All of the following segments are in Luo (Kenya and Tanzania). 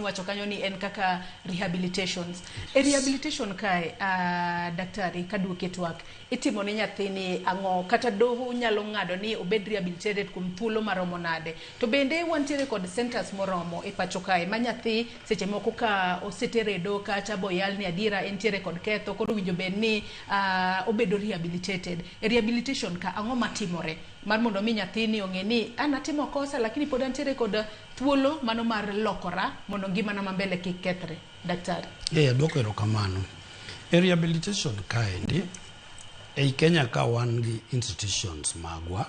miwacho kanyo ni en kaka rehabilitations. E rehabilitation kae, daktari, kaduoki e twak, itimo ne nyathini ang'o? Kata doho nyalo ng'ado ni obed rehabilitated kuom thuolo maromo nade? To bende wantiere kod centers moromo e pacho kae ma nyathi seche moko ka osetere e doho kacha boyal ni adiera entiere kod ketho, koro owinjo bed ni obedo rehabilitated. E rehabilitation ka, ang'o matimore mar mondo mi nyathini ong'e ni an atimo kosa lakini pod antiere kod thuolo mano mar lokora mondo ngimana ma mbele kik kethre? Daktari. Aduoko erokamano. E rehabilitation kaendi, ei Kenya ka wan gi institutions magwa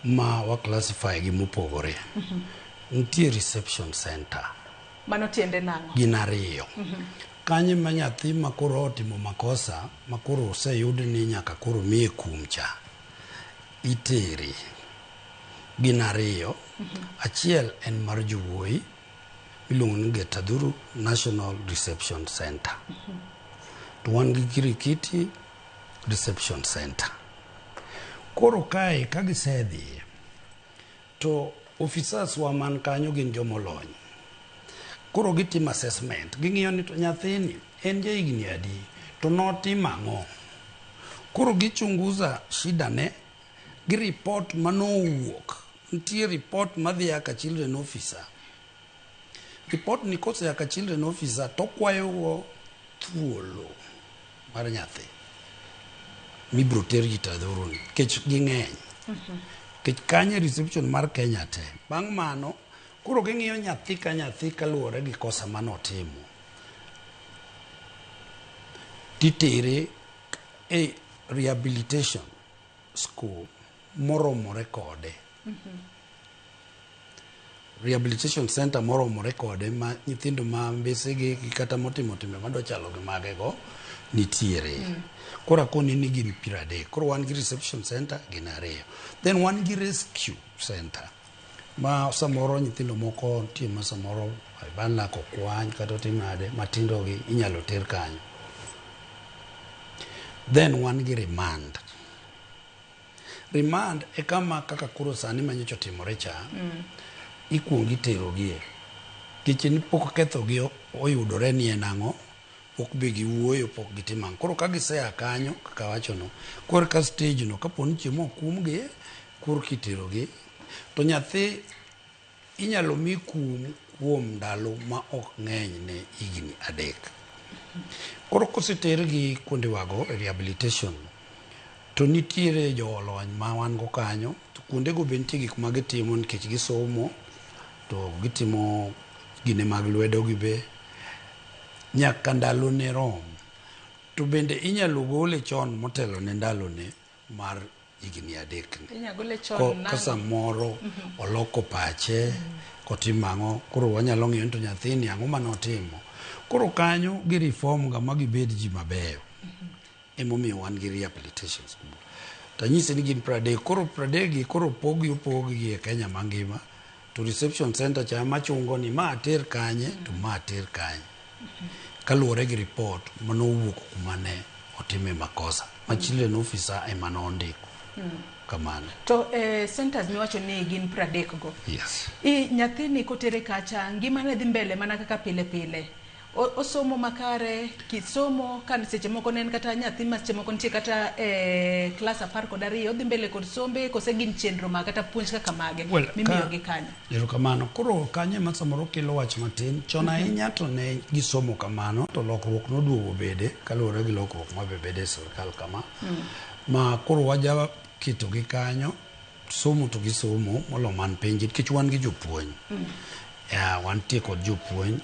ma wa classify gi mopogore. Nitie reception center. Mano tiende nang'o? Gin ariyo. Kanyo ma nyathi ma koro otimo makosa ma koro oseyud ni nyaka koro miye kum cha itere. Gin ariyo. Achiel en mar jowuoyi miluongo ni Getathuru National Reception Center. To wan gi Kirikiti Reception Center. Koro kae ka gisedhiye to officers wa man kanyo gin jomolony. Koro gitimo assessment, ging'iyo ni to nyathini en jahigni adi to notimo ang'o. Koro gichunguza shida ne gi report manowuok. Nitie report madhi aka children officer. Report ni kose aka children officer to kwayo thuolo mar nyathi mibiro ter Gitathuru ni nikech ging'eny. Nikech kanyo e reception mar Kenya te. Bang' mano, koro ging'iyo nyathi ka nyathi kaluwore gi kosa manotimo. Titere e rehabilitation school moromore kode. Rehabilitation center moromore kode ma nyithindo ma mbesegi gi kata motimo timbe madwa chalo gi magego nitiere. Koro akoni ni gin 30. Koro wan gi reception center gin ariyo. Then wan gi rescue center ma samoro nyithindo moko nitie ma samoro bang' lak okwany kata otim nade matindo gi inyalo ter kanyo. Then wan gi remand. Remand e kama kaka koro sani manyocha otimore cha, ikuongo iterogie. Nikech ni pok kethogi oyudore ni en ang'o, pok be giwuoyo, pok gitimo ang'o. Koro ka gisea kanyo, kaka awachono, koro ka stage no, kapo ni chieng' mokumgi, koro kiterogi, to nyathi inyalo mi kum kuom ndalo ma ok ng'eny ne higni 3. Koro kosetergi kuondewago e rehabilitation, to nitiere jolony ma wan go kanyo, to kuondego be nitie gik ma gitimo nikech gisomo, to gitimo gine mag lwedo gi be, nyaka ndalo ne rom. To bende inyalo gole chon motelo ne ndalo ne mar higni 3 ni. Inyalo gole chon Ka samoro oloko pache, kotimo ang'o, koro wanyalo ng'iyo ni to nyathini ang'o manotimo. Koro kanyo gi reform ga ma gibed ji mabeyo. Emomiyo wan gi rehabilitation school. To anyisi ni gin 30, koro 30 gi koro opog gi opog gi e Kenya mangima, to reception center cha ema chungo ni ma ater kanye to ma ater kanye. Kaluwore gi report manowuok kuma ne otime makosa, ma children officer ema nondiko. Kamano. To centers miwacho ni gin 30 go. Yes. I nyathini kotere kacha, ngimane dhi mbele mana kaka pile pile. Osomo makare, kisomo ka seche moko ne en kata nyathi ma seche moko nitie kata e klas 12, odhi mbele kod sombe kose gin chenro ma kata puonj kaka mage Well, mimiyo gi kanyo? Erokamano. Koro kanyo ema samoro kelo wach matin. Chon ahinya to ne gisomo kamano, to lokruok noduogo bede kaluwore gi lokruok mabe bede e sirkal kama. Ma koro waja ketogi kanyo, somo to gisomo molo man penj nikech wan gi jopuonj. Ya, wantie kod jopuonj.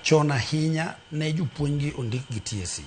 Chon ahinya ne jopuonj gi ondik gi TSC.